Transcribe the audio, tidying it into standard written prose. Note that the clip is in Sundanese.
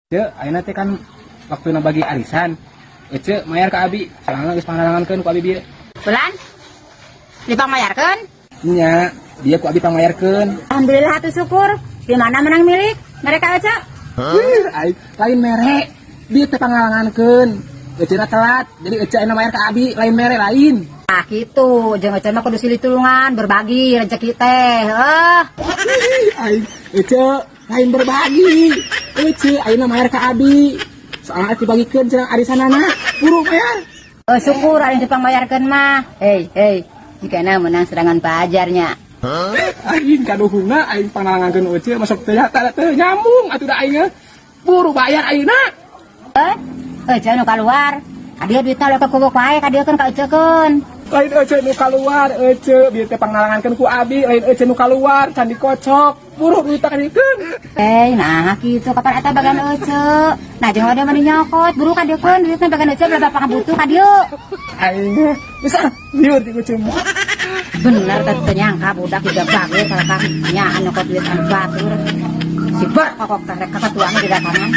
Ceu, ayeuna teh kan waktuna bagi arisan. Ece mayar ka abi, soalna geus pangnalangankeun ku abi bieu. Bulan? Dipangmayarkeun? Nya, dia ku abi pangmayarkeun. Alhamdulillah atuh, syukur. Di mana menang milik? Mereka aja. Ih, aing lain mere. Dia teh pangnalangankeun. Ece na telat, jadi Ece ayeuna mayar ka abi, lain mere lain. Ah gitu, jeung Ece mah kudu silih tulungan, berbagi rezeki teh. Eh. Ih, aing Ece lain berbagi. Ece ayeuna mayar ka abi. Soalna dibagikeun cenah arisanana. Buru bayar. Oh, syukur ada yang dipangmayarkeun mah. Hei, hei, jika menang serangan pajarnya. Aing kaduhungna aing pangnalangankeun Ece masuk teh teh teh nyambung atuh da aing mah. Buru bayar ayeuna. Eh, Ece nu keluar. Kadieu duitna lo kekubuk wae, kadieu kan ka Ece keun. Lain Ece nu kaluar, Ece bieu teh pangnalangankeun ku abi, lain Ece nu kaluar, can dikocok. Buru duitna kadiekeun. Eh, nah gitu kapan eta bagian Ece. Nah, jeung ada mani nyokot, buru kadiekeun duitna bagian Ece, belah bapak butuh kadieu. Aing mah bisa lieur ti Ece mah. Bener teh, teu nyangka budak juga bagus kalau kan nyaan nyokot duit anu batur. Si bar kokok teh rek kakatuana didatangan.